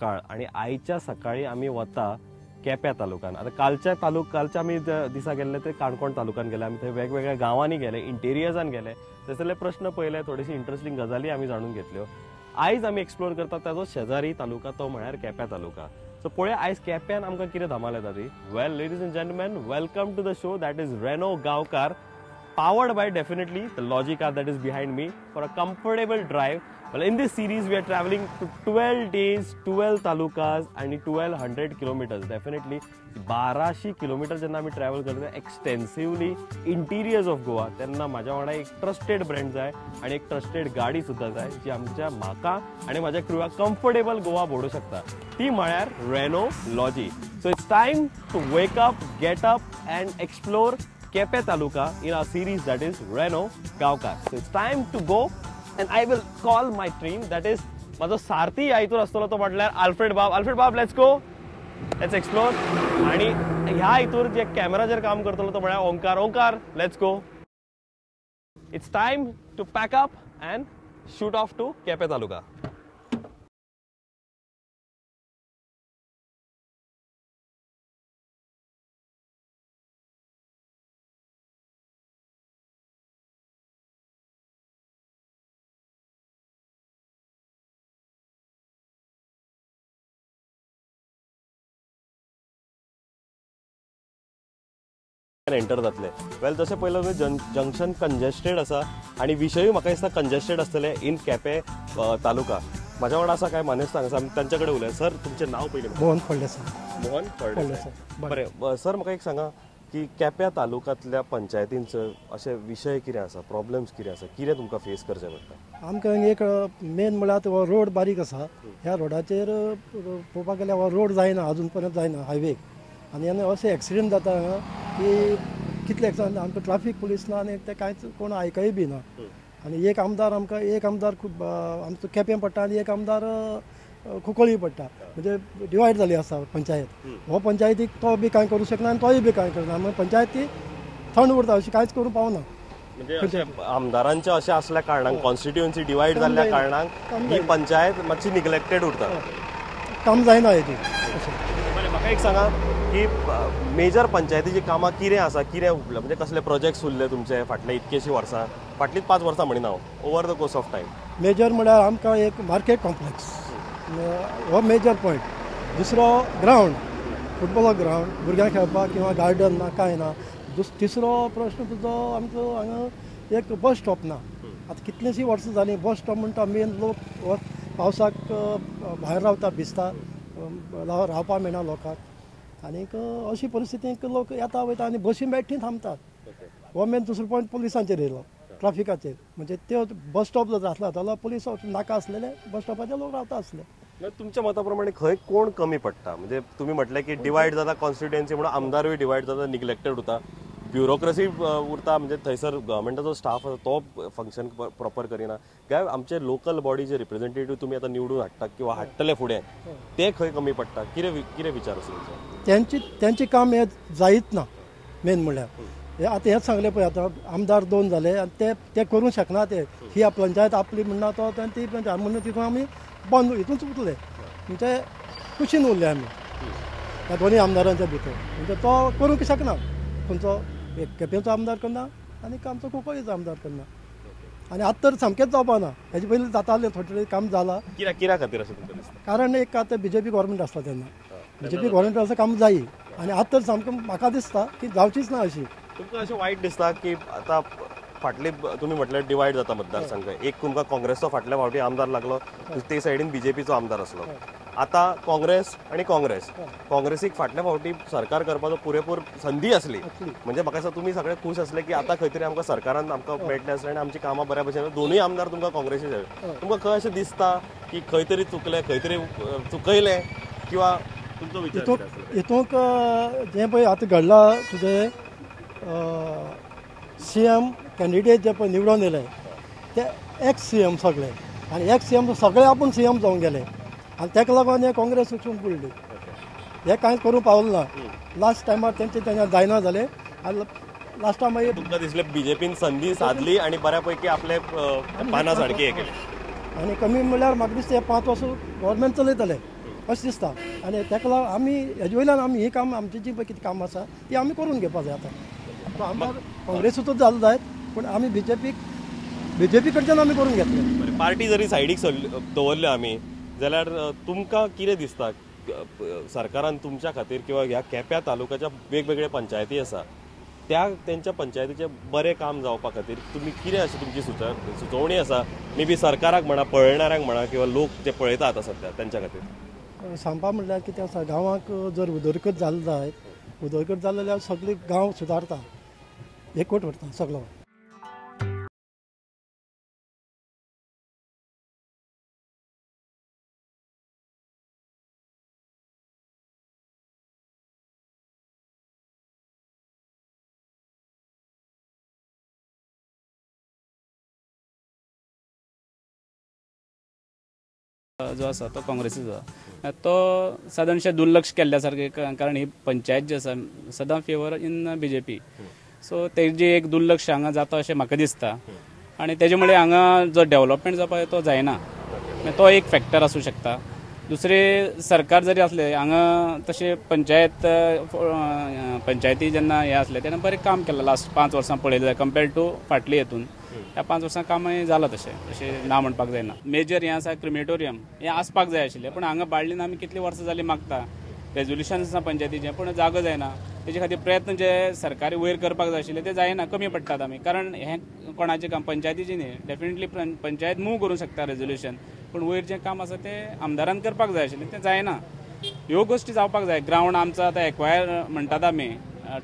सकाळ आणि आयच्या सकाळी आमी वता केप्या तालुक्यान. आतां कालच्या आमी दिसा गेल्ले ते काणकोण तालुक्यान गेले, आमी थंय वेगवेगळ्या गांवांनी गेले, इंटेरियर्सान गेले, थंयसरले प्रश्न पळयले, थोडेशी इंट्रस्टिंग गजाली आमी जाणून घेतल्यो. आयज आमी एक्सप्लोर करतात ताजो शेजारी तालुका, तो म्हळ्यार केप्या तालुका. सो पळोवया आयज केप्यान आमकां कितें धमाल येता ती. Well ladies and gentlemen, welcome to the show that is Reno Gaonkar, powered by definitely the Lodgy car that is behind me for a comfortable drive. Well, in this series we are traveling to 12 days, 12 talukas and 1200 kilometers. Definitely 1200 kilometers जेन्ना आमी travel करता extensively interiors of Goa, तेन्ना म्हाज्या वांगडा एक trusted brand जाय आनी एक ट्रस्टेड गाडी सुद्दां जाय जी आमच्या म्हाका आनी म्हाज्या क्रुवाक कम्फर्टेबल गोवा भोंवडूंक शकता, ती म्हळ्यार Renault Lodgy. So it's time to wake up, get up and explore Quepem taluka in our series that is Reno Gaonkar. So it's time to go and I will call my team, that is म्हाजो सारथी ह्या हितूर आसतलो तो म्हटल्यार Alfred बाब. Alfred बाब, let's go, let's explore. आनी ह्या हितूर जे कॅमेराचेर काम करतलो तो म्हळ्यार Omkar. Omkar, let's go. It's time to pack up and shoot off to Quepem taluka. Enter जातले. वेल, जशें पयलें जंक्शन कंजेस्टेड आसा आनी विशयूय म्हाका दिसता कंजेस्टेड आसतले इन केपें तालुका. म्हाज्या वांगडा आसा कांय मानेस्त हांगा, आमी तांचे कडेन उलया. सर, तुमचें नांव पयलीं? मोहन फळदेसाय. मोहन फळदेसाय. बरें सर, म्हाका एक सांगा की केप्यां तालुक्यांतल्या पंचायतींचो अशे विशय कितें आसा, प्रॉब्लम्स कितें आसा, कितें तुमकां फेस करचें पडटा? आमकां एक मेन म्हळ्यार हो रोड बारीक आसा. ह्या रोडाचेर पळोवपाक गेल्यार हो रोड जायना, अजून पर्यंत जायना हायवेक, आनी अशें एक्सिडंट जाता हांगा की कितले एक्सिडंट, आमकां ट्राफीक पुलीस ना आनी ते कांयच कोण आयकय बी ना. आनी एक आमदार आमकां, एक आमदार खूब आमचो केपें पडटा आनी एक आमदार कुंकळी पडटा, म्हणजे डिवायड जाली आसा पंचायत. हो पंचायतीक तो बी कांय करूं शकना आनी तोय बी कांय करना, मागीर पंचायत ती थंड उरता, अशी कांयच करूंक पावना. म्हणजे आमदारांचे अशें आसल्या कारणान, कॉन्स्टिट्युएन्सी डिवायड जाल्ल्या कारणान ही पंचायत मातशी निग्लेक्टेड उरता, काम जायना हेजें. बरें, म्हाका एक सांगा की मेजर पंचायतीची कामां कितें आसा, कितें उरलें, म्हणजे कसले प्रोजेक्ट्स उरले तुमचे फाटले इतकेशी वर्सां, फाटलीं 5 वर्सां म्हणिना हांव, over the course of time? Major म्हळ्यार आमकां एक मार्केट कॉम्प्लेक्स हो मेजर पॉयंट, दुसरो ग्रावंड, फुटबॉल ग्रावंड भुरग्यांक खेळपाक किंवा गार्डन ना, कांय ना. तिसरो प्रश्न तुजो आमचो हांगा एक बस स्टॉप ना. आतां कितलींशीं वर्सां जालीं बस स्टॉप म्हणटा, मेन लोक पावसाक भायर रावता, भिजता, रावपाक मेळना लोकांक, आनीक अशी परिस्थितीक लोक येता वयता आनी बशी मेळटी थांबतात. हो मेन दुसरो पॉयंट पुलिसांचेर येयलो, ट्राफिकाचेर, म्हणजे त्यो बस स्टॉप जर आसला जाल्यार पुलीस नाका आसलेले बस स्टॉपाचेर लोक रावता आसले. तुमच्या मता प्रमाणे खंय कोण कमी पडटा? म्हणजे तुमी म्हटलें की डिवायड जाता कॉन्स्टिट्युएन्सी म्हणून आमदारूय डिवायड जाता, निग्लेक्टेड उरता, ब्युरोक्रसी उरता, म्हणजे थंयसर गव्हर्मेंटाचो स्टाफ आसा तो फंक्शन प्रॉपर करिना. काय आमचे लोकल बॉडी जे रिप्रेझेंटेटिव्ह तुमी आतां निवडून हाडटा किंवा हाडटले फुडें, ते खंय कमी पडटा, कितें कितें विचार आसा तुमचो? तेंचें काम हें जायत ना मेन म्हणल्यार. आतां हेंच सांगलें पळय, आतां आमदार 2 जाले आनी ते करूंक शकना, ते ही पंचायत आपली म्हणना तो ती पंचायत म्हणून तितून आमी बंद हितूनच उरले, म्हणजे कुशीन उरले आमी ह्या दोनूय आमदारांच्या भितर. म्हणजे तो करूंक शकना, खंयचो एक केपेंचो आमदार करना आनी आमचो कुंकळीचो आमदार करना. आनी आतां तर सामकेंच जावपा ना, हेजे पयलीं जातालें थोडें थोडें काम जालां. कित्या खातीर अशें तुमकां दिसता? कारण एक आतां बीजेपी गव्हर्मेंट आसता तेन्ना बीजेपी गव्हर्मेंट आसता काम जायी, आनी आतां तर सामकें म्हाका दिसता की जावचीच ना अशी. तुमकां अशें वायट दिसता की आतां फाटले तुमी म्हटल्यार डिवायड जाता मतदारसंघ, एक तुमकां काँग्रेसचो फाटल्या फावटी आमदार लागलो, ते सायडीन बीजेपीचो आमदार आसलो, आतां काँग्रेस आनी काँग्रेस, काँग्रेसीक फाटल्या फावटी सरकार करपाचो पुरेपूर संदी आसली, म्हणजे म्हाका दिसता तुमी सगळे खूश आसले की आतां खंय तरी आमकां सरकारान आमकां मेळटलें आसलें आनी आमची कामां बऱ्या भशेन, दोनूय आमदार तुमकां काँग्रेसी जाय. तुमकां खंय अशें दिसता की खंय तरी चुकलें, खंय तरी चुकयलें किंवा तुमचो विचार? हितूंक जें पळय आतां घडलां तुजें सीएम कॅन्डिडेट जे पळय निवडून येयले ते एक्स सीएम सगळे, आनी एक्स सीएम सगळे आपूण सीएम जावन गेले, आनी ताका लागून हे काँग्रेस वचून पडली, हे कांयच करूंक पावलें ना. लास्ट टायमार तेंचे तेन्ना जायना जालें आनी लास्टा मागीर तुमकां दिसलें बीजेपीन संदी साधली आणि बऱ्यापैकी आपले पाना सारकी हे केले. आनी कमी म्हणल्यार म्हाका दिसता 5 वर्सां गव्हर्मेंट चलयतले. अशें दिसता. आनी ताका लागून आमी हेजे वयल्यान आमी ही काम आमची जी पळय कितें काम आसा ती आमी करून घेवपाक जाय. आतां तो आमदार काँग्रेसीचोच जालो जायत पूण आमी बीजेपी कडच्यान आमी करून घेतले. पार्टी जरी सायडीक दवरल्यो आमी जाल्यार तुमकां कितें दिसता सरकारान तुमच्या खातीर किंवा ह्या केप्यां तालुक्याच्या वेगवेगळे पंचायती आसा त्या तेंच्या पंचायतीचें बरें काम जावपा खातीर तुमी कितें अशें तुमची सुचोवणी आसा मे बी सरकाराक म्हणा, पळयणाऱ्यांक म्हणा किंवा लोक जे पळयता आतां सद्या तेंच्या खातीर? सांगपा म्हणल्यार कितें आसा, गांवांक जर उदरगत जाली जायत, उदरगत जाली जाल्यार सगळे गांव सुदारता, एकवट उरता सगळो. जो आसा तो काँग्रेसीचो तो सादारणशें दुर्लक्ष केल्ल्या सारकें, कारण ही पंचायत जी आसा सदां favour in B J P, so तेजी एक दुर्लक्ष हांगा जाता अशें म्हाका दिसता आनी तेजे मुळे हांगा जो डेवलपमेंट जावपाक जाय तो जायना, तो एक फॅक्टर आसूं शकता. दुसरें सरकार जरी आसलें हांगा तशें पंचायत पंचायती जेन्ना हें आसलें तेन्ना बरें काम केलां लास्ट 5 वर्सां पळयलें जाल्यार कंपेर्ड टू फाटली हेतून ह्या 5 वर्सां कामय जालां तशें, तशें ना म्हणपाक जायना. मेजर हें आसा क्रिमेटोरियम हें आसपाक जाय आशिल्लें पूण हांगा बाळ्ळीन आमी कितलीं वर्सां जालीं मागता, रेजोल्युशन आसा पंचायतीचें पूण जागो जायना, तेजे खातीर प्रयत्न जे सरकारी वयर करपाक जाय आशिल्ले ते जायना, कमी पडटात आमी, कारण हें कोणाचें काम पंचायतीचें न्ही, डेफिनेटली पंचायत मूव करूंक शकता रेजोल्युशन पूण वयर जें काम आसा तें आमदारान करपाक जाय आशिल्लें तें जायना. ह्यो गोश्टी जावपाक जाय. ग्रावंड आमचो आतां एक्वायर म्हणटात आमी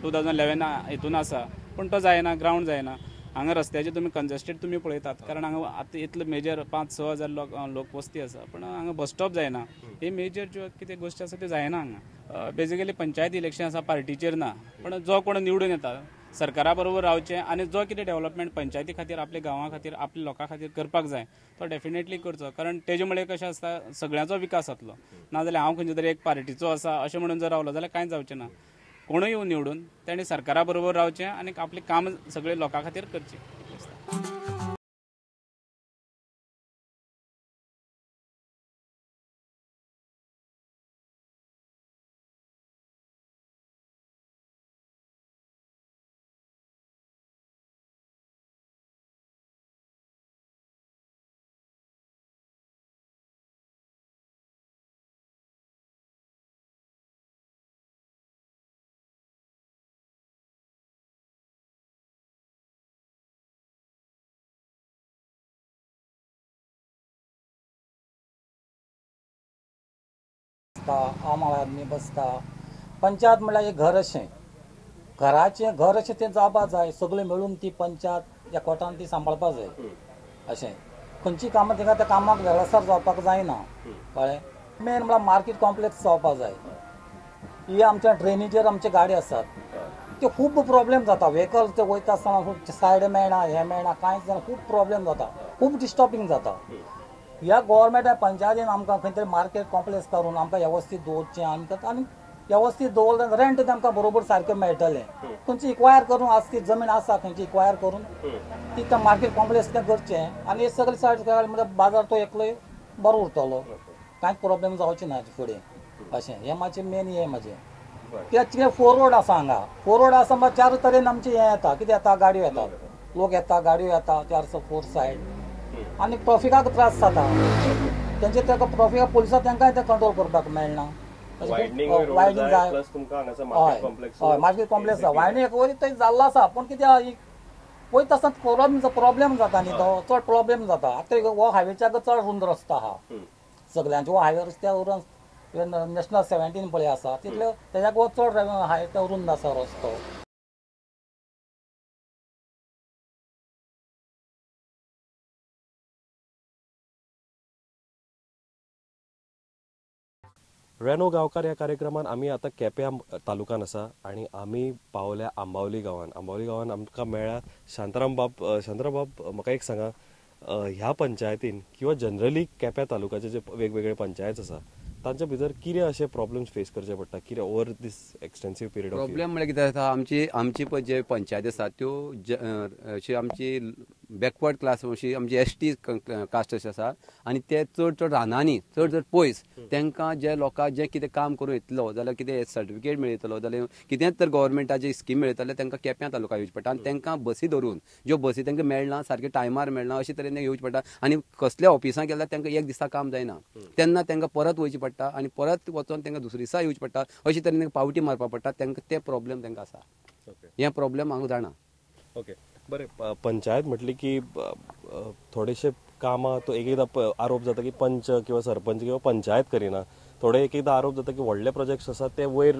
2011 हितून आसा पूण तो जायना, ग्रावंड जायना. हांगा रस्त्याचे तुमी कंजस्टेड तुमी पळयतात कारण हांगा आतां इतलो मेजर 5-6 हजार लोक वस्ती आसा पूण हांगा बस स्टॉप जायना. हे मेजर ज्यो कितें गोश्टी आसा त्यो जायना हांगा. बेजिकली पंचायत इलेक्शन आसा पार्टीचेर ना, पूण जो कोण निवडून येता सरकारा बरोबर रावचें आनी जो कितें डेवलपमेंट पंचायती खातीर आपल्या गांवा खातीर आपल्या लोकां खातीर करपाक जाय तो डेफिनेटली करचो, कारण तेजे मुळे कशें आसता सगळ्यांचो विकास जातलो. नाजाल्यार हांव खंयच्या तरी एक पार्टीचो आसा अशें म्हणून जर रावलो जाल्यार कांयच जावचें ना. कोणूय येवन निवडून ताणें सरकारा बरोबर रावचें आनी आपलें काम सगळें लोकां खातीर करचें. आम आदमी बसता पंचायत म्हणल्यार एक घर अशें, घराचें घर अशें तें जावपा जाय, सगळें मेळून ती पंचायत एकवटान ती सांबाळपा जाय. अशें खंयची कामां तिका त्या कामाक वेळासार जावपाक जायना, कळ्ळें. मेन म्हळ्यार मार्केट कॉम्प्लेक्स जावपा जाय. ही आमच्या ड्रेनीचेर आमचे गाडी आसात ते खूब प्रोब्लेम जाता, व्हेकल ते वयता आसतना खूब सायड मेळना, हें मेळना, कांयच जायना, खूब प्रोब्लेम जाता, खूब डिस्टर्बिंग जाता. ह्या गोवोरमेंटा पंचायतीन आमकां खंय तरी मार्केट कॉम्प्लेक्स करून आमकां वेवस्थीत दवरचें आमकां आनी वेवस्थीत दवरलें रेंट तांकां बरोबर सारकें मेळटलें. खंयची इक्वायर करून आसा ती जमीन आसा खंयची इक्वायर करून ती त्या मार्केट कॉम्प्लेक्स तें करचें आनी सगळे सायड म्हणल्यार बाजार तो एकलो बरो उरतलो, कांयच प्रोब्लेम जावचें ना फुडें. अशें हें म्हाजें मेन हें म्हाजें. कित्याक कितें फोर रोड आसा हांगा, फोर रोड आसा म्हणल्यार चार तरेन आमचें हें येता, कितें येता गाडयो येतात, लोक येता, गाडयो येता चार फोर सायड आनी ट्रॉफिकाक त्रास जाता तेंचे, ताका ट्रॉफिकाक पुलिसां तांकांय तें कंट्रोल करपाक मेळना. वायडनींग जाय, हय हय मार्केट कॉम्प्लेक्स जाय, वायडनींग वयर थंय जाल्लो आसा पूण कितें वयता आसतना प्रोब्लेम जाता न्ही, तो चड प्रोब्लेम जाता. आतां हो हायवेच्या चड रुंद रस्तो आहा सगळ्यांचे, हो हायवे रस्त्या नॅशनल 17 पळय आसा तितले तेज्याक हो चड हायवे रुंद आसा रस्तो. रेनो गांवकार ह्या कार्यक्रमान आमी आतां केप्यां तालुक्यान आसा आनी आमी पावल्या आंबावली गांवान. आंबावली गांवान आमकां मेळ्ळा शांताराम बाब. शांताराम बाब, म्हाका एक सांगा, ह्या पंचायतीन किंवा जनरली केप्यां तालुक्याचे जे वेगवेगळे पंचायत आसा तांच्या भितर कितें अशे प्रॉब्लम्स फेस करचे पडटा, कितें over this extensive period of problem म्हणल्यार कितें आसा, आमची आमची पळय जे पंचायत आसा त्यो अशी आमची बॅकवर्ड क्लास अशी आमची एस टी कास्ट अशी आसा आनी ते चड चड रानांनी, चड चड पयस, तांकां जे लोकांक जें कितें काम करूं येतलो जाल्यार, कितें सर्टिफिकेट मेळयतलो जाल्यार, कितेंच तर गव्हर्मेंटाची स्कीम मेळयतले, तांकां केप्यां तालुका येवचें पडटा आनी तांकां बसी धरून, ज्यो बसी तांकां मेळना, सारकें टायमार मेळना, अशे तरेन येवचें पडटा. आनी कसल्या ऑफिसांत गेल्यार तांकां एक दिसा काम जायना, तेन्ना तांकां परत वयचें पडटा आनी परत वचोन तांकां दुसरे दिसा येवचें पडटा. अशे तरेन पावटी मारपाक पडटा तांकां. ते प्रॉब्लेम तांकां आसा, हे प्रॉब्लेम हांव जाणा. ओके, बरें. पंचायत म्हटली की थोडेशे कामां तो एक एकदां आरोप जाता की पंच किंवा सरपंच किंवा पंचायत करिना. थोडे एक एकदां आरोप जाता की व्हडले प्रोजेक्ट्स आसात ते वयर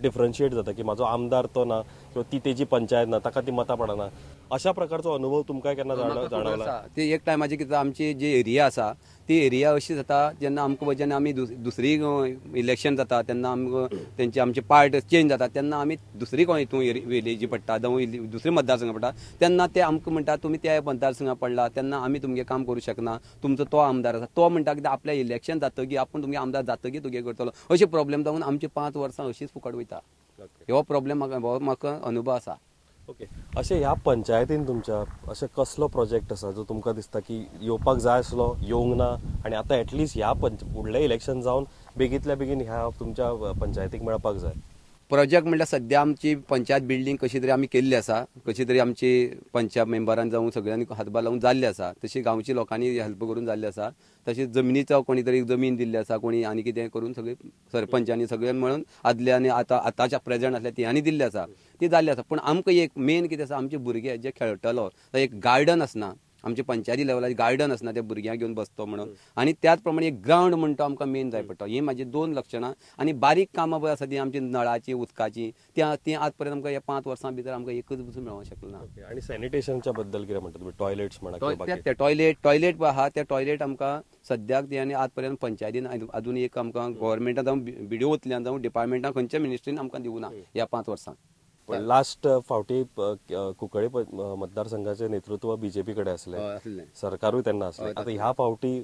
डिफरन्शिएट जाता की म्हाजो आमदार तो ना किंवा ती तेजी पंचायत ना, ताका ती मतां पडना. अशा प्रकारचो अनुभव तुमकां केन्ना जाणवला? ती एक टायमाची कितें, आमची जी एरिया आसा ती एरिया अशी जाता, जेन्ना आमकां जेन्ना आमी दुसरी इलेक्शन जाता तेन्ना आमकां तेंचे आमचे पार्ट चेंज जाता, तेन्ना आमी दुसरी कोण हितून विलेजी पडटा जावं दुसरी मतदारसंघा पडटा, तेन्ना ते आमकां म्हणटा तुमी त्या मतदारसंघा पडला तेन्ना आमी तुमगें काम करूं शकना, तुमचो तो आमदार आसा. तो म्हणटा कितें आपल्या इलेक्शन जातकीर, आपूण तुमगे आमदार जातकीर तुगे करतलो. अशे प्रॉब्लेम जावन आमची 5 वर्सां अशीच फुकट वयता. हो प्रॉब्लेम म्हाका म्हाका अनुभव आसा. ओके, अशें ह्या पंचायतीन तुमच्या अशें कसलो प्रोजेक्ट आसा जो तुमकां दिसता की येवपाक जाय आसलो, येवंक ना आनी आतां एटलिस्ट ह्या फुडलें इलेक्शन जावन बेगींतल्या बेगीन ह्या तुमच्या पंचायतीक मेळपाक जाय प्रोजेक्ट? म्हणल्यार सद्या आमची पंचायत बिल्डींग कशी तरी आमी केल्ली आसा, कशी तरी आमची पंचायत मेंबरान जावं सगळ्यांनी हातभार लावन जाल्ली आसा, तशी गांवची लोकांनी हेल्प करून जाल्ली आसा, तशी जमनीचो कोणी तरी जमीन दिल्ली आसा, कोणी आनी कितें करून सगळे सरपंचांनी सगळे म्हणून आदले आनी आतां आतांच्या प्रेजंट आसले तेंच्यांनी दिल्ली आसा, ती जाल्ली आसा. पूण आमकां एक मेन कितें आसा, आमचे भुरगे जे खेळटलो एक गार्डन आसना, आमचे पंचायती लेवलार गार्डन आसना त्या भुरग्यांक घेवन बसतो म्हणून, आनी त्याच प्रमाणे एक ग्रावंड म्हणटा आमकां मेन जाय पडटा. ही म्हाजी 2 लक्षणां. आनी बारीक कामां पळय आसा ती आमची नळाची, उदकाची, ती आज पर्यंत आमकां ह्या 5 वर्सां भितर आमकां एकच पसून मेळोंक शकलें ना. आनी सॅनिटेशनच्या बद्दल कितें म्हणटा तुमी? टॉयलेट्स म्हणा? ते टॉयलेट पळय आहा, ते टॉयलेट आमकां सद्याक ती आनी आज पर्यंत पंचायतीन अजून एक आमकां गव्हर्मेंटान जावं बीडीओंतल्यान जावं डिपार्टमेंटान खंयच्या मिनिस्ट्रीन आमकां दिवना ह्या 5 वर्सांक. लास्ट फावटी कुंकळे मतदारसंघाचे नेतृत्व बीजेपी कडेन आसलें, सरकारूय तेन्ना आसलें. आतां ह्या फावटी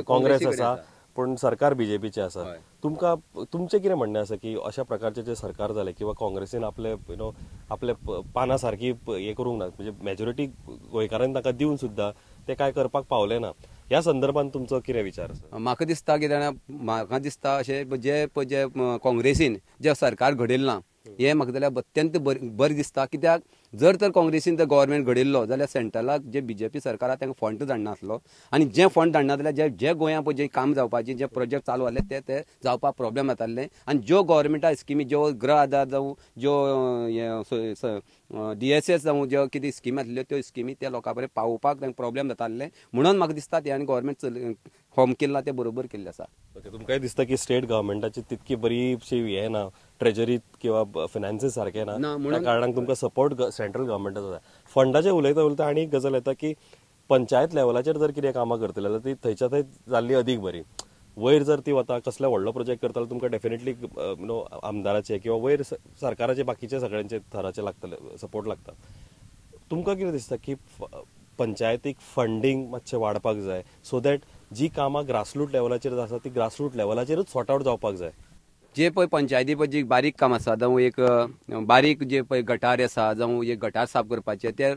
काँग्रेस आसा पूण सरकार बीजेपीचें आसा. तुमकां तुमचें कितें म्हणणें आसा की अशा प्रकारचें जें सरकार जालें किंवा काँग्रेसीन आपले you know आपले पानां सारकी हें करूंक ना, म्हणजे मेजॉरिटी गोंयकारांनी तांकां दिवन सुद्दां ते कांय करपाक पावले ना, ह्या संदर्भात तुमचो कितें विचार आसा? म्हाका दिसता कितें, म्हाका दिसता अशें जे जे काँग्रेसीन जें सरकार घडयलें ना हें म्हाका जाल्यार अत्यंत बरें दिसता. कित्याक जर तर काँग्रेसीन जर गव्हर्मेंट घडयल्लो जाल्यार सेंट्रलाक जे बीजेपी सरकार आसा तांकां फंड धाडनासलो आनी जे फंड धाडना जाल्यार जे जे गोंया पळय जे काम जावपाचें जे प्रोजेक्ट चालू आसले ते ते जावपाक प्रॉब्लेम जाताले. आनी ज्यो गव्हर्मेंटा स्किमी, ज्यो गृह आधार जावं, ज्यो डीएसएस जावं, ज्यो कितें स्किमी आसल्यो त्यो स्किमी त्या लोकां पर्यंत पावोवपाक तांकां प्रॉब्लेम जाताले. म्हणून म्हाका दिसता ते आनी गव्हर्मेंट फॉर्म केला ते बरोबर केल्लें आसा. ओके, तुमकांय दिसता की स्टेट गव्हर्मेंटाची तितकी बरीशी हें ना, ट्रेजरी किंवा फिनान्सीस सारकें ना, त्या कारणान तुमकां सपोर्ट सेंट्रल गव्हर्मेंटाचो जाय. फंडाचें उलयता उलयता आनी एक गजाल येता की पंचायत लेवलाचेर जर कितें कामां करतले जाल्यार ती थंयच्या थंय जाल्ली अदीक बरी. वयर जर ती वता कसलो व्हडलो प्रोजेक्ट करता जाल्यार तुमकां डेफिनेटली you know आमदाराचे किंवा वयर सरकाराचे बाकीचे सगळ्यांचे थराचे लागतले सपोर्ट लागता. तुमकां कितें दिसता की पंचायतीक फंडींग मातशें वाडपाक जाय सो that जी कामां ग्रासरूट लेवलाचेर आसा ती ग्रासरूट लेवलाचेरूच सॉर्ट आवट जावपाक जाय? जे पळय पंचायती पळय जी बारीक काम आसा, जावं एक बारीक जे पळय गटार आसा, जावं एक गटार साफ करपाचे, ते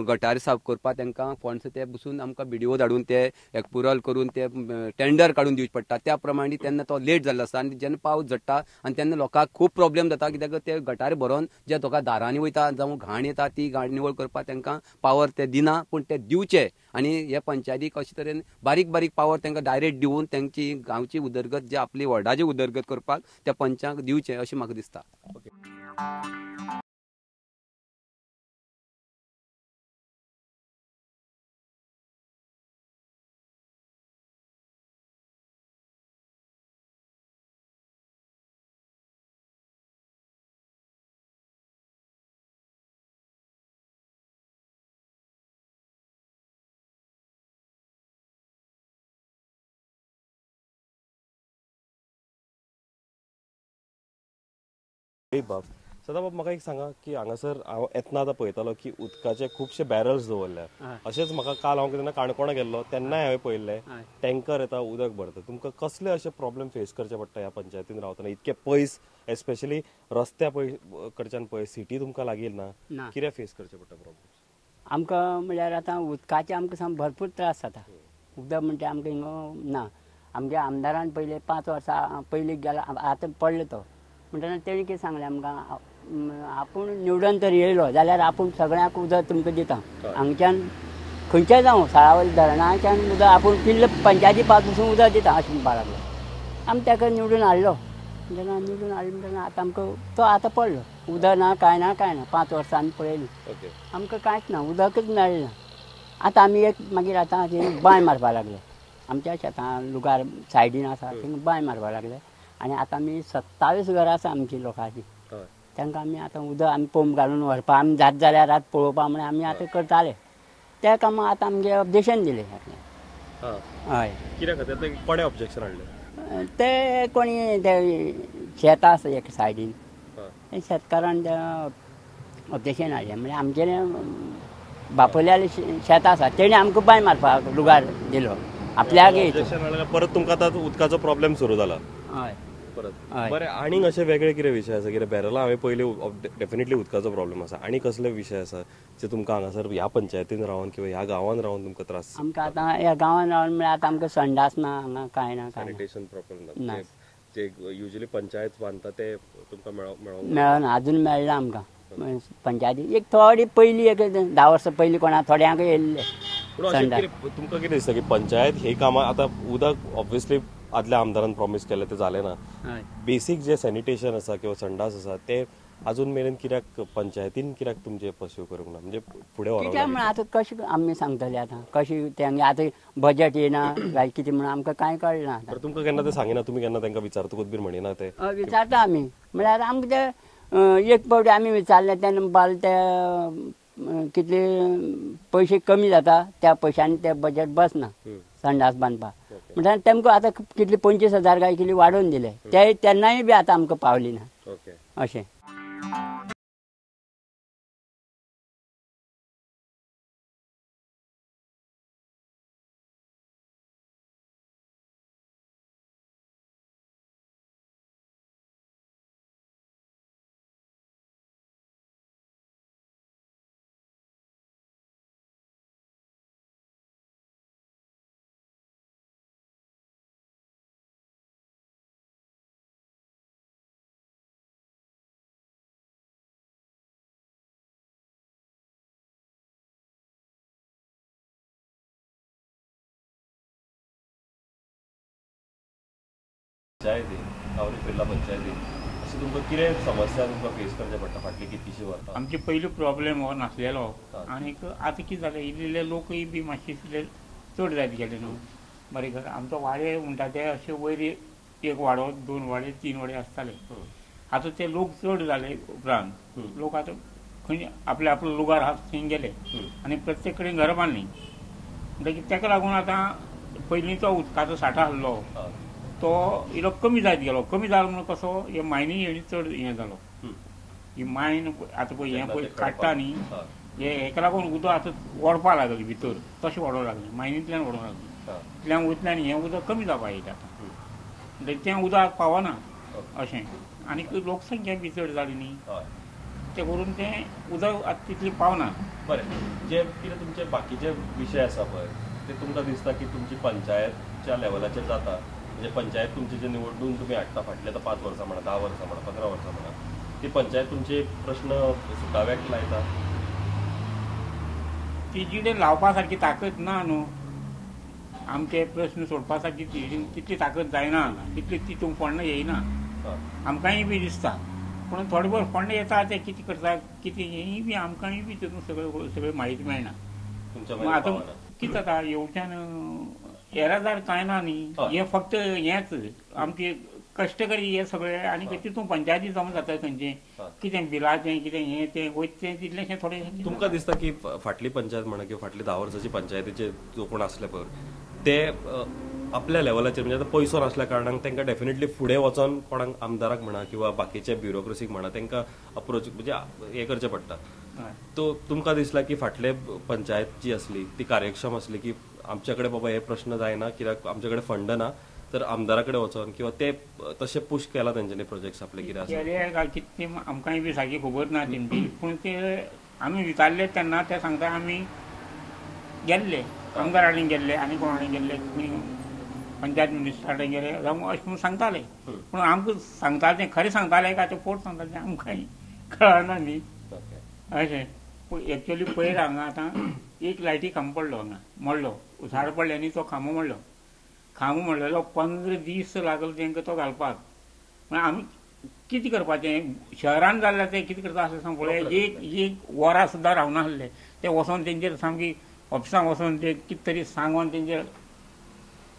गटार साफ करपाक तांकां फंड्स ते बसून आमकां बीडीओ धाडून ते एप्रुवल करून ते टेंडर काडून दिवचे पडटा. त्या प्रमाणे तेन्ना तो लेट जाल्लो आसता आनी जेन्ना पावस झडटा आनी तेन्ना लोकांक खूब प्रॉब्लेम जाता. कित्याक ते गटार भरोन जे लोकां दारांनी वयता जावं घाण येता ती घाण निवळ करपाक तांकां पावर ते दिना, पूण ते दिवचे. आनी हे पंचायतीक अशे तरेन बारीक बारीक पावर तांकां डायरेक्ट दिवन तांची गांवची उदरगत जे आपली वॉर्डाची उदरगत करपाक त्या पंचांक दिवचें अशें म्हाका दिसता. बाब सदाबाब, म्हाका एक सांगा की हांगासर हांव येतना आतां पळयतालो की उदकाचे खुबशे बॅरल्स दवरल्या. अशेंच म्हाका काल हांव जेन्ना काणकोणा गेल्लो तेन्नाय हांवें पळयल्लें टँकर येता उदक भरता. तुमकां कसले अशे प्रॉब्लेम फेस करचे पडटा ह्या पंचायतीन रावतना इतके पयस, एस्पेशली रस्त्या कडच्यान पळय, सिटी तुमकां लागीं ना, कितें फेस करचे पडटा प्रॉब्लेम? आमकां म्हणल्यार आतां उदकाचे आमकां सामके भरपूर त्रास जाता. उदक म्हणटा आमकां हिंगा ना. आमच्या आमदारान पयले 5 वर्सां पयलीं गेला, आतां पडलो तो म्हणटना तेणी कितें सांगलें आमकां, आपूण निवडून तर येयलो जाल्यार आपूण सगळ्यांक उदक तुमकां दिता. हांगच्यान खंयच्याय जावं साळावली धरणाच्यान उदक आपूण किल्ल पंचायती पासून उदक दिता अशें म्हणपाक लागलो. आमी ताका निवडून हाडलो म्हणटना निवडून हाडलो म्हणटना आतां आमकां तो आतां पडलो, उदक ना कांय ना कांय ना. 5 वर्सां आमी पळयलीं, आमकां कांयच ना, उदकच मेळ्ळें ना. आतां आमी एक मागीर आतां बांय मारपाक लागले आमच्या शेतां लुगार सायडीन आसा थिंगा बांय मारपाक लागले. आनी आतां आमी 27 घरां आसा आमची लोकांची, तांकां आमी आतां उदक आमी पंप घालून व्हरपा आमी जात जाल्यार रात पळोवपा म्हळ्यार आमी आतां करताले. त्या कामाक आतां आमगे ऑब्जेक्शन दिलें. हय, कित्या खातीर कोणें ऑब्जेक्शन हाडलें? ते कोणी ते शेत आसा एक सायडीन, ते शेतकारान ते ऑब्जेक्शन हाडलें. म्हळ्यार आमगेलें बापोल्यालें शेत आसा तेणें आमकां बांय मारपाक लुगार दिलो आपल्याक. परत तुमकां आतां उदकाचो प्रॉब्लेम सुरू जाला. हय परत बरें. आनीक अशे वेगळे कितें विशय आसा? कितें बॅरला हांवें पयलीं डेफिनेटली उदकाचो प्रॉब्लेम आसा, आनी कसले विशय आसा जे तुमकां हांगासर ह्या पंचायतीन रावन किंवा ह्या गांवान रावन तुमकां त्रास? आमकां आतां ह्या गांवान रावन म्हळ्यार आतां आमकां संडास ना, हांगा कांय ना, सॅनिटेशन प्रॉब्लेम ना, जे युजली पंचायत बांदता ते तुमकां मेळना, अजून मेळना आमकां पंचायती. एक थोडी पयलीं एक 10 वर्सां पयलीं कोणा थोड्यांक येयल्ले. तुमकां कितें दिसता की पंचायत ही कामां आतां उदक ऑब्वियसली आदल्या आमदारान प्रॉमीस केलें तें जालें ना, बेसीक जे सॅनिटेशन आसा किंवा संडास आसा ते अजून मेरेन कित्याक पंचायतीन कित्याक तुमचे पर्स्यू करूंक ना, म्हणजे फुडें व्हरोंक कित्याक म्हण आतां कशें आमी सांगतले आतां कशें तेंगे आतां बजेट येना काय कितें म्हणून आमकां कांय कळना. तुमकां केन्ना ते सांगिना, तुमी केन्ना तांकां विचारतकूच बीन म्हणिना ते? विचारता आमी, म्हळ्यार आमकां ते एक फावटी आमी विचारलें तेन्ना म्हणपाक ते कितले पयशे कमी जाता त्या पयशांनी ते बजेट बसना संडास बांदपाक. म्हणटा तेमकां आतां कितले 25,000 काय कितले वाडोवन दिले ते तेन्नाय बी आतां आमकां पावली ना अशें. पंचायतीन सावरी पिर्ला पंचायतीन अशें तुमकां कितें समस्या तुमकां फेस करचें पडटा फाटली कितलीशीं वर्सां? आमचे पयलीं प्रॉब्लेम हो नासलेलो आनीक आतां कितें जालें, इल्ले लोकूय बी मातशे इल्ले चड जायत गेले न्हू. बरें घर आमचो वाडे म्हणटा ते अशे वयर 1 वाडो 2 वाडे 3 वाडे आसताले. आतां ते लोक चड जाले उपरांत लोक आतां खंय आपले आपलो लुगार आसा थंय गेले आनी प्रत्येक कडेन घरां बांदलीं. म्हणटकीर ताका लागून आतां पयलींचो उदकाचो सांठो आसलो तो इल्लो कमी जायत गेलो. कमी जालो म्हणून कसो हे मायनी हेणी चड हें जालो. ही मायन आतां पळय हें पळय काडटा न्ही, हे हेका लागून उदक आतां ओडपा लागलें भितर, तशें ओडोंक लागलें, मायनींतल्यान ओडोंक लागलें, इतल्यान वयतल्यान हें उदक कमी जावपाक येयलें आतां. म्हणटकीर तें उदक पावना अशें. आनीक लोकसंख्या बी चड जाली न्ही, तें करून तें उदक आतां तितलें पावना. बरें, जे कितें तुमचे बाकीचे विशय आसा पळय ते तुमकां दिसता की तुमची पंचायतच्या लेवलाचेर जाता, म्हणजे पंचायत तुमचे जे निवडून तुमी हाडटा फाटले आतां 5 वर्सां म्हणा, 10 वर्सां म्हणा, 15 वर्सां म्हणा, ती पंचायत तुमचे प्रश्न सुटाव्याक लायता? तिजी लावपा सारकी ताकद ना न्हू, आमचे प्रश्न सोडपा सारकी तितली ताकद जायना, तितली तितूंक फंड येयना आमकांय बी दिसता. पूण थोडे भोव फंड येता ते कितें करता कितें हेंय बी आमकांय बी तितून सगळें सगळें म्हायती मेळना. आतां कितें जाता येवच्यान येरादार कांय ना न्ही, हे फक्त हेंच आमचे कश्टकरी हे सगळे. आनी तितून पंचायती जमा जाता खंयचें कितें बिलाचें कितें हें तें वयता तें तितलेंशें थोडें. तुमकां दिसता की फाटली पंचायत म्हणा किंवा फाटली 10 वर्सांची पंचायतीचे जो कोण आसले पळय ते आपल्या लेवलाचेर म्हणजे आतां पयसो नासल्या कारणान तांकां डेफिनेटली फुडें वचोन कोणाक आमदाराक म्हणा किंवा बाकीच्या ब्युरोक्रेसीक म्हणा तांकां अप्रोच म्हणजे हें करचें पडटा. तो तुमकां दिसला की फाटले पंचायत जी आसली ती कार्यक्षम आसली की आमचे कडेन बाबा हे प्रश्न जायना कित्याक आमचे कडेन फंड ना तर आमदारा कडेन वचोन किंवा ते तशें पुश केला तेंच्यांनी प्रोजेक्ट्स आपले कितें आसा केले काय कितें आमकांय बी सारकी खबर ना तेंची. पूण ते आमी विचारले तेन्ना ते सांगता आमी गेल्ले आमदार कडेन गेल्ले आनी कोणा कडेन गेल्ले पंचायत मिनिस्टरा कडेन गेले अशें म्हणून सांगताले. पूण आमकां सांगताले तें खरें सांगताले काय तें फोट सांगताले तें आमकां कळना न्ही अशें. एक्चुअली पयर हांगा आतां एक लायटी खांबो पडलो हांगा मोडलो, झाड पडलें आनी तो खांबो मोडलो. खांबो मोडलेलो 15 दीस लागलो तांकां तो घालपाक. म्हळ्यार आमी कितें करपाचें, शहरान जाल्लें तें कितें करता आसलें सांग पळय, एक एक वरां सुद्दां रावनासले ते वचोन तेंचेर सामकी ऑफिसांत वचोन ते कितें तरी सांगोन तेंचेर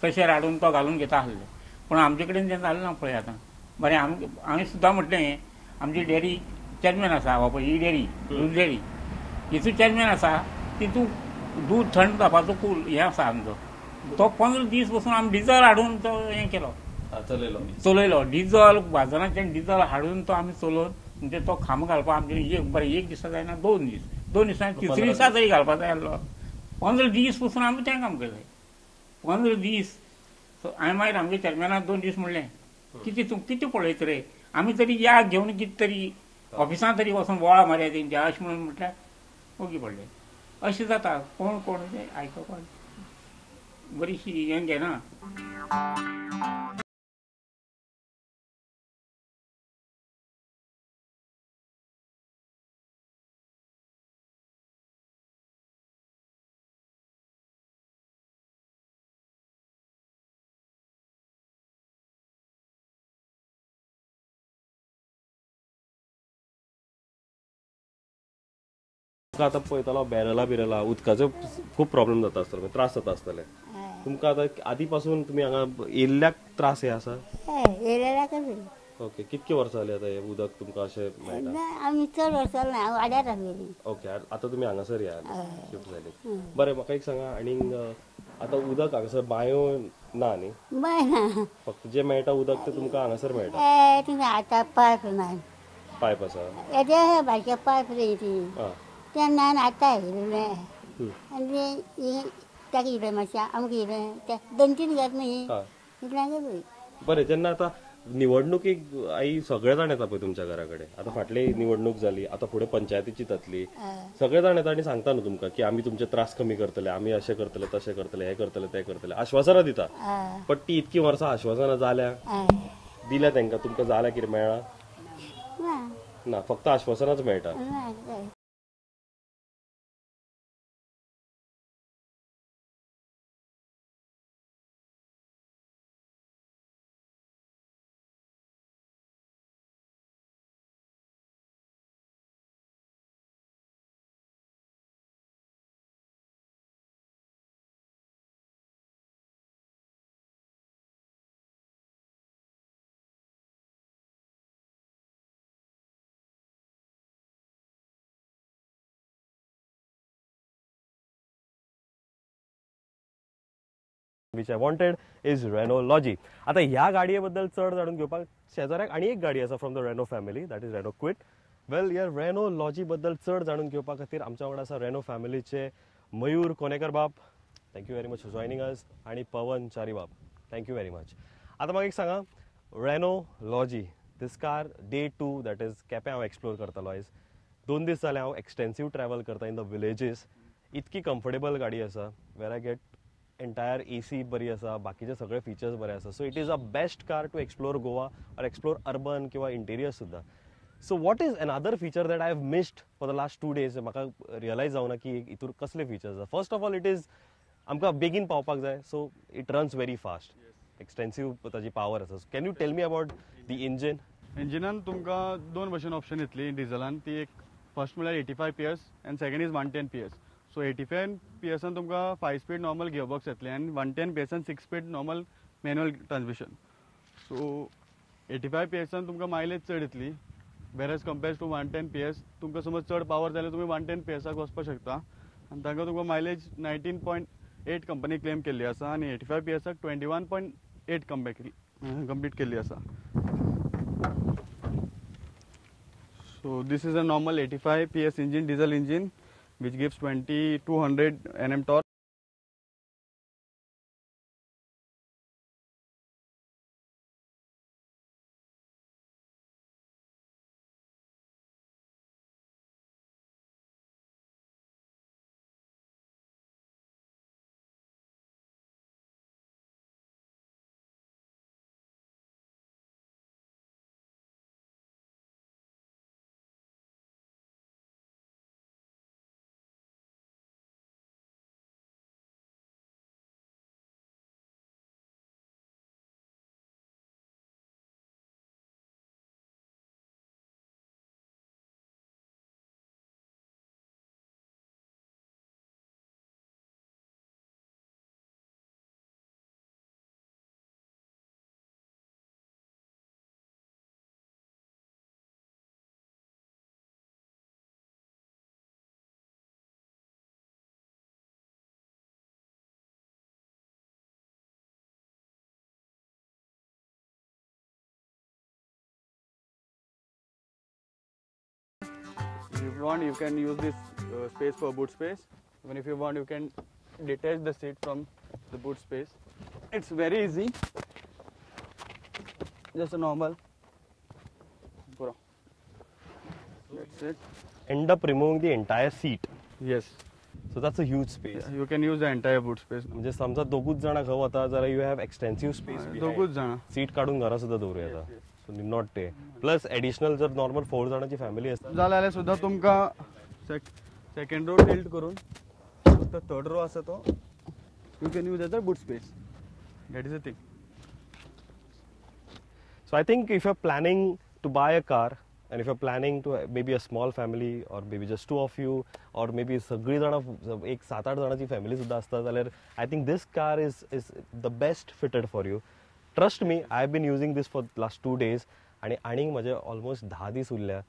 प्रेशर हाडून तो घालून घेता आसले. पूण आमचे कडेन तें जालें ना पळय आतां. बरें आमी सुद्दां म्हटलें आमची डेअरी चॅरमॅन आसा, हो पळय ही डेअरी दूद डेअरी हितून चॅरमॅन आसा, तितून दूद थंड जावपाचो कूल हें आसा आमचो, तो 15 दीस बसून आमी डिजल हाडून तो हें केलो चलयलो डिजल बाजारांतल्यान डिजल हाडून तो आमी चलोवन म्हणजे तो खांबो घालपाक आमचे एक बरें एक दिसा जायना 2 दीस, 2 दिसांनी तिसरे दिसा तरी घालपाक जाय आसलो. 15 दीस पसून आमी तें काम केलें 15 दीस. हांवें मागीर आमगे चॅरमॅनाक 2 दीस म्हणलें कितें तूं कितें पळयत रे, आमी तरी या घेवन कितें तरी ऑफिसांत तरी वचून बोळा मारया तेंच्या अशें म्हणून म्हटल्यार ओगी पडले. अशें जाता कोण कोण तें आयकपाक बरीशी हें घेना. आतां पळयतालो बॅरला बिरला उदकाचो खूब प्रॉब्लम जाता आसतलो, त्रास जाता आसतले तुमकां. आतां आदी पासून तुमी हांगा येयल्ल्याक त्रास हे आसा? ओके, कितके वर्सां जाली आतां हे उदक तुमकां अशें मेळटा? आमी चड वर्सां ना, वाड्यार आसलेली. ओके, आतां तुमी हांगासर या शिफ्ट जाली. बरें, म्हाका एक सांगा आनीक आतां उदक हांगासर बांयो ना न्ही? बांय ना, फक्त जें मेळटा उदक तें तुमकां हांगासर मेळटा. आतां पायप ना, पायप आसा येदे बारके पायप रे ती तेन्ना आतां येयलें आनी ताका इलें मातशें आमकां इलें ते 2-3 घर न्ही इतल्यान. बरें, जेन्ना आतां निवडणुकीक आई सगळे जाण येता पळय तुमच्या घरा कडेन, आतां फाटली निवडणूक जाली, आतां फुडें पंचायतीची जातली, सगळे जाण येता आनी सांगता न्हू तुमकां की आमी तुमचे त्रास कमी करतले, आमी अशें करतले तशें करतले, हें करतले तें करतले, आश्वासनां दिता. पण ती इतकी वर्सां आश्वासनां जाल्या दिल्या तांकां, तुमकां जाल्या कितें मेळ्ळां ना? फक्त आश्वासनाच मेळटा. Which I wanted is Renault Lodgy. आतां ह्या गाडये बद्दल चड जाणून घेवपाक शेजाऱ्याक आनी एक गाडी आसा from the Renault family, that is Renault Kwid. Well, ह्या रेनो लॉजी बद्दल चड जाणून घेवपा खातीर आमच्या वांगडा आसा रेनो फॅमिलीचे मयूर कोनेकर बाब, thank you very much for joining us, आनी पवन च्यारी बाब, thank you very much. आतां म्हाका एक सांगा, Renault Lodgy this car day 2 that is Quepem हांव एक्सप्लोर करतालो आयज. 2 दीस जाले हांव एक्सटेन्सीव ट्रॅवल करता इन the villages. इतकी कम्फर्टेबल गाडी आसा, where I get entire AC बरी आसा, बाकीचे सगळे फीचर्स बरे आसा. So it is a best car to explore Goa or explore urban किंवा इंटेरियर सुद्दां. So what is another feature that I have missed for the last 2 days, म्हाका realise जावना की हितूर कसले फीचर्स आसा. First of all it is आमकां बेगीन पावपाक जाय, so it runs very fast, extensive ताजी पावर आसा. Can you tell me about the engine? इंजिनान तुमकां 2 भशेन ऑप्शन येतली डिझलान. ती एक फर्स्ट म्हळ्यार 85 PS and second is 110 PS. So 85 पीएसान तुमकां 5 स्पीड नॉर्मल गियरबॉक्स येतलें आनी 110 पीएसान 6 speed normal manual transmission. So 85 पीएसान तुमकां मायलेज चड येतली whereas compare to 110 PS. तुमकां समज चड पावर जाल्यार तुमी 110 पीएसाक वचपाक शकता आनी तांकां तुमकां मायलेज 19.8 कंपनी क्लेम केल्ली आसा आनी 85 पीएसाक 21.8 कंप्लीट केल्ली आसा. So this is a normal 85 PS engine, diesel engine, which gives 2200 Nm torque. you want, you can use this space for boot space. Even if you want, you can detach the seat from the boot space. It's very easy. Just a normal. That's it. End up removing the entire seat. Yes. So that's a huge space. You can use the entire boot space. म्हणजे समजा दोगूच जाणां खंय वता जाल्यार you have extensive space. दोगूच जाणां. Seat काडून घरा सुद्दां दवरूं येता. So need not ते. प्लस एडिशनल जर नॉर्मल 4 जाणांची फॅमिली आसता जाल्यार सुद्दां तुमकां सेकंड रो टिल्ट करून थर्ड रो आसा तो you can use as a boot space. That is a thing. So I think if you are planning to buy a car and if you are planning to maybe a small family or maybe just 2 of you or maybe सगळी जाणां एक 7-8 जाणांची family सुद्दां आसता जाल्यार I think this car is the best fitted for you. Trust me, I have been using this for last 2 days आनी आनीक म्हजे ऑलमोस्ट 10 दीस उरल्या.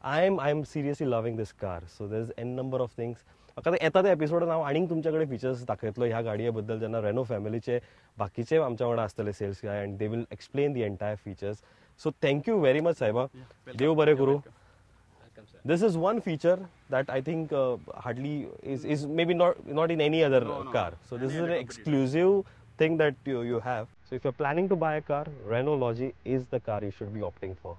I am seriously loving this car. So there is an number of things. म्हाका येता त्या एपिसोडान हांव आनीक तुमचे कडेन फिचर्स दाखयतलो ह्या गाडये बद्दल, जेन्ना रेनो फॅमिलीचे बाकीचे आमच्या वांगडा आसतले sales guy and they will explain the entire features. So thank you very much साहेबा. देव बरें करूं. This is one feature that I think hardly is maybe not in any other car. So this is an exclusive thing that you have. So if you're planning to buy a car, Renault Lodgy is the car you should be opting for.